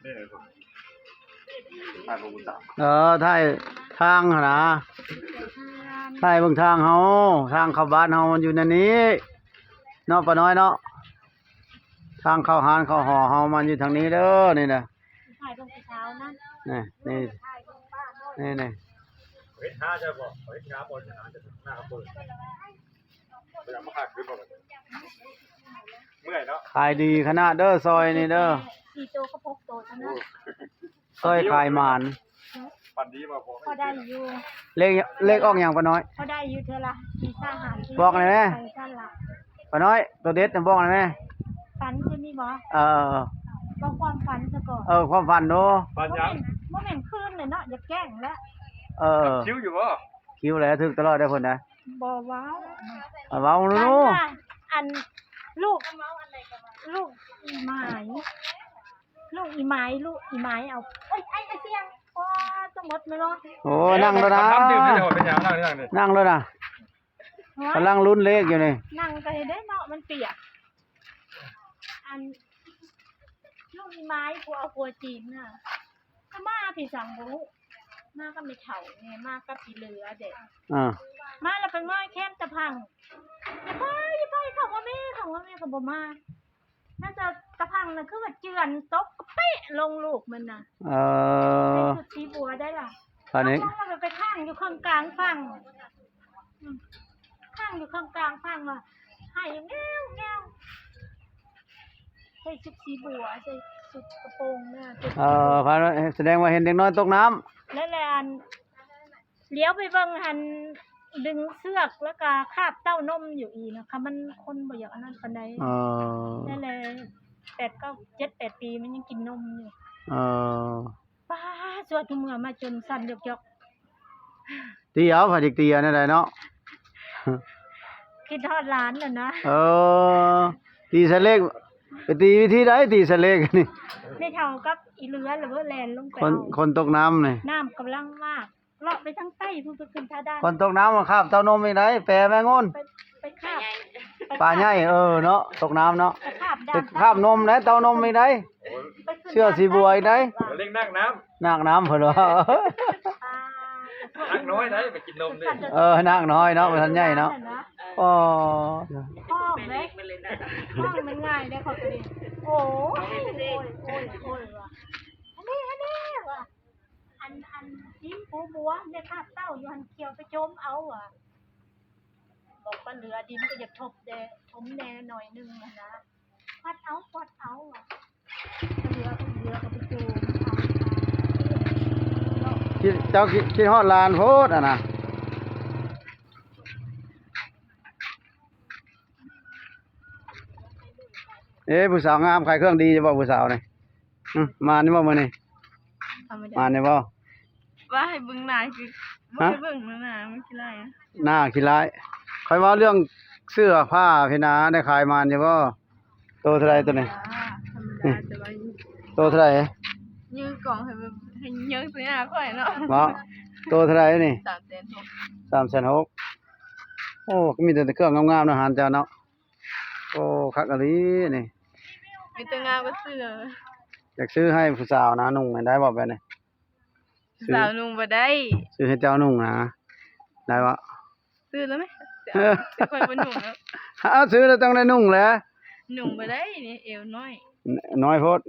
ເອີ ຖ່າຍທາງຫັ້ນນະ ຖ່າຍເບິ່ງທາງເຮົາ ທາງເຂົ້າບ້ານເຮົາມັນຢູ່ໃນນີ້ເນາະ ປ້ານ້ອຍເນາະ. ທາງເຂົ້າຮ້ານເຂົ້າຫໍເຮົາມັນຢູ່ທາງນີ້ເດີ ນີ້ນະ ຖ່າຍເບິ່ງຜູ້ສາວນະ ນີ້ ນີ້ ນີ້ ນີ້ ເຮັດຫາເຈົ້າບໍ່ ເຮັດຫາບໍ່ ຫາເຈົ້າ ໜ້າເປີດ ເມື່ອຍເນາະ ຂາຍດີຂະໜາດເດີ ຊອຍນີ້ເດີ ສີ່ໂຕກັບຫົກໂຕເທົ່ານັ້ນ. ໂອ້ ຊອຍຂາຍໝານ ຝັນດີບໍ່? ພໍໄດ້ຢູ່ ເລກ ເລກອອກຫຍັງປ້ານ້ອຍ? ພໍໄດ້ຢູ່ເທື່ອລະສີ່ຫ້າ ບອກໄດ້ແມ ຈັ່ງຊັ້ນລະ ປ້ານ້ອຍ ໂຕເດັດນະ ບອກໄດ້ແມ. ຝັນຄືນີ້ບໍ່? ເອີ ເວົ້າຄວາມຝັນຊະກ່ອນ ເອີ ຄວາມຝັນເນາະ ຝັນຫຍັງ? ບໍ່ແມ່ນ ບໍ່ແມ່ນຄືນເລີຍເນາະ ຢາກແກ້ງແລ້ວ ເອີ ຄິວຢູ່ບໍ່? ຄິວແຫຼະ ຖືກຕະຫຼອດເດ້ເພິ່ນນະ ບໍ່ເວົ້າ ເວົ້າ ເວົ້າ ເວົ້າ ອັນ ລູກ ລູກອີໝາຍ ລູກອີໝາຍ ລູກອີໝາຍເອົາ ເອີຍ ໄອ້ ໄອ້ສຽງ ໂອ້ ສະໝົດແມ່ນບໍ່? ໂອ້ ເອີ ນັ່ງໂລດນະ ເປັນຫຍັງ ນັ່ງ ນັ່ງນີ້ ນັ່ງໂລດນະ ກຳລັງລຸ້ນເລກຢູ່ນີ້ ນັ່ງໄປເດ້ເນາະ ມັນປຽກ ອັນ ລູກອີໝາຍ ຜົວເອົາຜົວຈີນນະ ກະມາພີ່ສັງບໍ່ຮູ້ ມາກັບແມ່ເຖົ້າແດ່ ມາກັບອີເຫຼືອແດ່ ອ່າ ມາແລ້ວໄປມາແຄມຕາພັງ ຢ່າໄປ ຢ່າໄປ ເຂົ້າມາແມ່ ເຂົ້າມາແມ່ ກໍບໍ່ມາ ນັ້ນຈະ ຕາພັງນັ້ນຄືວ່າເຈື່ອນຕົກກະເປະລົງລູກມັນນະ ເອີ ໃສ່ຊຸດສີບົວໄດ້ລະ ບາດນີ້ ແລ້ວມັນກໍໄປຄ້າງຢູ່ເຄິ່ງກາງຝັ່ງ ອືມ ຄ້າງຢູ່ເຄິ່ງກາງຝັ່ງວ່າ ໄຫ້ແງວໆ ໃສ່ຊຸດສີບົວ ໃສ່ຊຸດກະໂປງນະ ເອີ ສະແດງວ່າເຫັນເດັກນ້ອຍຕົກນ້ຳ ແລ້ວ ແລ້ວອັນ ຫຼຽວໄປເບິ່ງຫັ້ນ ດຶງເຊືອກ ແລ້ວກະຄາບເຕົ້ານົມຢູ່ອີກນະ ຄະມັນຄົນບໍ່ຢາກອັນນັ້ນປານໃດ ເອີ ນັ້ນແຫຼະ ແປດ ເກົ້າ ເຈັດ ແປດປີ ມັນຍັງກິນນົມຢູ່ ເອີ ປ້າ ຊວນທຸເມື່ອມາຈົນສັ່ນຢອກໆ ຕີເອົາ ໃຜຊິຕີເອົາແນວໃດເນາະ ຄິດຮອດຫຼານຫັ້ນນະ ເອີ ຕີສະເລັກ ໄປຕີວິທີໃດ ຕີສະເລັກນີ້ ແມ່ເຖົ້າກັບອີເຫຼືອລະເບີແລ່ນລົງໄປ ຄົນ ເອົາ ຄົນຕົກນ້ຳນີ້ ນ້ຳກຳລັງມາ ເລາະໄປທາງໃຕ້ພຸ້ນ ໄປຂຶ້ນທ່າດ່ານ ຄົນຕົກນ້ຳມາຄາບເຕົ້ານົມອີກໃດ ແປແມ່ງູນ ໄປ ໄປຄາບ ປາໃຫຍ່ ເອີເນາະ ຕົກນ້ຳເນາະ ໄປຄາບດ່ານ ໄປຄາບນົມແຫຼະ ເຕົ້ານົມອີກໃດ ໄປຂຶ້ນ ເຊື່ອສີບົວອີກໃດ ເລັ່ງນາກນ້ຳ ນາກນ້ຳເພິ່ນວ່າ ອ່າ ນາກນ້ອຍໃດ ໄປກິນນົມເດ້ ເອີ ນາກນ້ອຍເນາະ ບໍ່ທັນໃຫຍ່ເນາະ ອໍ ພ້ອມເດ້ ພ້ອມມັນງ່າຍເດ້ ເຂົາກໍດີ ໂອ້ຍ ໂອ້ຍ ໂອ້ຍ ໂອ້ຍວ່າ ອັນນີ້ ອັນນີ້ວ່າ ອັນ ອັນ ທີມຜູ້ບົວໄດ້ຄາບເຕົ້າຢູ່ຫັ້ນ ຂຽວໄປໂຈມເອົາວ່າ ບອກວ່າເຫຼືອດິນກໍຢາກທົບແດ່ ຖົມແດ່ໜ້ອຍໜຶ່ງຫັ້ນນະ ຄວັດເອົາ ຄວັດເອົາວ່າ ເຫຼືອ ເຫຼືອກໍໄປໂຈມເອົາ ເຈົ້າຄິດ ຄິດຮອດຫຼານໂພດຫັ້ນນະ ເອີ ຜູ້ສາວງາມຂາຍເຄື່ອງດີຢູ່ບໍ່ ຜູ້ສາວນີ້? ອືມ ມານີ້ບໍ່ມື້ນີ້? ທຳມະດາ ມານີ້ບໍ່? ວ່າໃຫ້ເບິ່ງໜ້າ ຄື ຮະ? ບໍ່ໃຫ້ເບິ່ງໜ້າ ມັນຂີ້ຮ້າຍ ໜ້າຂີ້ຮ້າຍ. ຂ້ອຍເວົ້າເລື່ອງເສື້ອຜ້າພີ້ນາ ໄດ້ຂາຍໝານຢູ່ບໍ່? ໂຕເທົ່າໃດໂຕນີ້? ທຳມະດາ ແຕ່ວ່າ ໂຕເທົ່າໃດ? ຍື່ອກອງໃຫ້ແບບ ໃຫ້ຍື່ອໃສ່ໜ້າຂ້ອຍເນາະ. ບໍ່? ໂຕເທົ່າໃດນີ້? ສາມແສນຫົກ ສາມແສນຫົກ. ໂອ້ ກໍມີແຕ່ເຄື່ອງງາມໆເນາະ ຮ້ານເຈົ້າເນາະ. ໂອ້ ຄັກອີ່ຫຼີນີ້ ມີແຕ່ງາມກວ່າເສື້ອ. ຢາກຊື້ໃຫ້ຜູ້ສາວນະນຸ່ງ ໄດ້ບໍ່ແບບນີ້? ຜູ້ສາວນຸ່ງບໍ່ໄດ້ ຊື້ໃຫ້ເຈົ້ານຸ່ງນະ ໄດ້ບໍ່? ຊື້ແລ້ວແມະ ແຕ່ຂ້ອຍບໍ່ນຸ່ງແລ້ວ. ອ້າວ ຊື້ແລ້ວຕ້ອງໄດ້ນຸ່ງແຫຼະ. ນຸ່ງບໍ່ໄດ້ນີ້ ເອວນ້ອຍ ນ້ອຍໂພດ.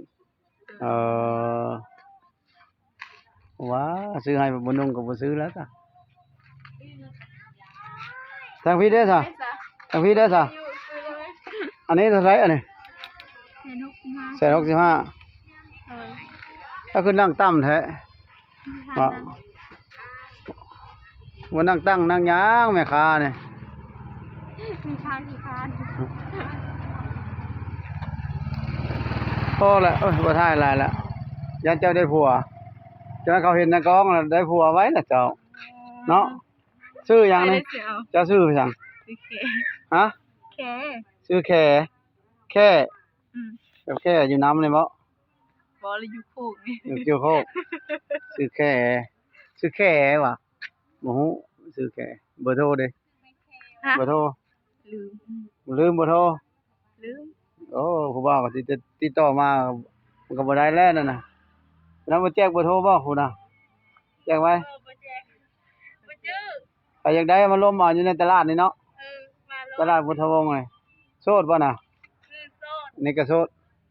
ເອີ ວ່າ ຊື້ໃຫ້ບໍ່ນຸ່ງກໍບໍ່ຊື້ແລ້ວຊະ. ທາງພີ້ເດ້ຊະ ທາງພີ້ເດ້ຊະ. ອັນນີ້ເທົ່າໃດອັນນີ້? ແສນຫົກສິບຫ້າ ແສນຫົກສິບຫ້າ. ເອີ ກໍຄືນັ່ງຕ່ຳແທ້. ວ່ານັ່ງຕັ້ງນັ່ງຫຍັງແມ່ຄ້ານີ້ ມີຄ່າຂີ້ຄ້ານ. ພໍແລ້ວ ໂອ້ຍ ບໍ່ຖ່າຍຫຼາຍແລ້ວ ຢ້ານເຈົ້າໄດ້ຜົວ. ຈະໃຫ້ເຂົາເຫັນໃນກ້ອງແລ້ວໄດ້ຜົວໄວລະເຈົ້າ ເນາະ. ຊື່ຫຍັງນີ້? ເຈົ້າຊື່ຫຍັງ? ຊື່ແຄ. ຮະ? ແຄ. ຊື່ແຄ. ແຄ. ອືມ ແບບແຄຢູ່ນຳນີ້ບໍ? ບໍ່ລະ ຢູ່ໂຄກນີ້ ຢູ່ ຢູ່ໂຄກ. ຊື່ແຄ ຊື່ແຄຫວາ? ບໍ່ຮູ້ຊື່ແຄ. ເບີໂທເດ? ຮະ? ເບີໂທ? ລືມ ລືມເບີໂທ. ລືມ. ໂອ້ ຜູ້ບ່າວກໍຊິຕິດ ຕິດຕໍ່ມາ ມັນກໍບໍ່ໄດ້ແລ້ວນັ້ນນະ. ແລ້ວບໍ່ແຈກເບີໂທບໍ່ພຸ້ນນະ? ແຈກໄວ້ ເອີ ບໍ່ແຈກ ບໍ່ຈື່. ໃຜຢາກໄດ້ມາລົມເອົາຢູ່ໃນຕະຫຼາດນີ້ເນາະ. ເອີ ມາໂລດ ຕະຫຼາດພຸດທະວົງນີ້. ໂສດບໍ່ນະ? ເອີ ໂສດ. ນີ້ກໍໂສດ.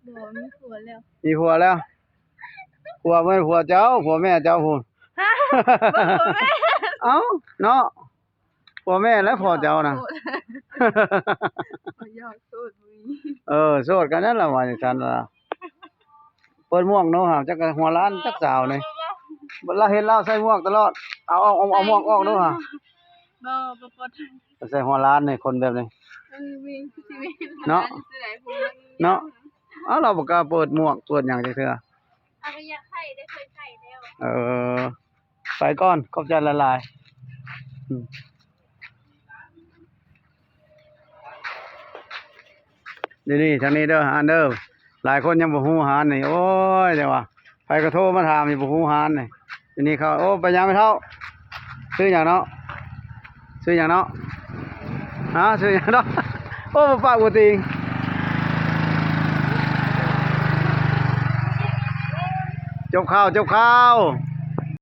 ບໍ່ ມີຜົວແລ້ວ. ມີຜົວແລ້ວ? ຜົວແມ່ນຜົວເຈົ້າ ຜົວແມ່ເຈົ້າພຸ້ນ. ບໍ່ແມ່ນ. ເອົ້າ ເນາະ ຜົວແມ່ແລະພໍ່ເຈົ້ານະ. ໂສດ ບໍ່ຢອກ ໂສດບໍ່ມີ. ເອີ ໂສດກໍນັ້ນລະ ວ່າຈັ່ງຊັ້ນລະ. ເປີດໝວກເນາະ ຈັກຫົວລ້ານຈັກສາວນີ້. ບໍ່ ບໍ່ ບໍ່ ລາວເຫັນລາວໃສ່ໝວກຕະຫຼອດ. ເອົາ ເອົາ ເອົາ ເອົາໝວກອອກເນາະ. ບໍ່ ບໍ່ປົດ. ໃສ່ຫົວລ້ານນີ້ ຄົນແບບນີ້. ເອີ ມີ ຄືຊິມີ ເນາະ ເນາະ. ເອົ້າ ລາວບໍ່ກ້າເປີດໝວກເປີດຫຍັງຈັກເທື່ອ. ເອົາ ກໍຢາກໃສ່ ໄດ້ເຄີຍໃສ່ແລ້ວ. ເອີ ໄປກ່ອນ ຂອບໃຈຫຼາຍໆ. ອືມ ນີ້ໆ ທາງນີ້ເດີ ຮ້ານເດີ. ຫຼາຍຄົນຍັງບໍ່ຮູ້ຮ້ານນີ້. ໂອ້ຍ ແຕ່ວ່າໃຜກໍໂທມາຖາມຢູ່ ບໍ່ຮູ້ຮ້ານນີ້. ຢູ່ນີ້ເຂົາ ໂອ້ ໄປຫຍັງແມ່ເຖົ້າ? ຊື່ຫຍັງເນາະ? ຊື່ຫຍັງເນາະ? ຮະ? ຊື່ຫຍັງເນາະ? ໂອ້ ບໍ່ປາກບໍ່ຕີງ. ຈົບຂ່າວ ຈົບຂ່າວ.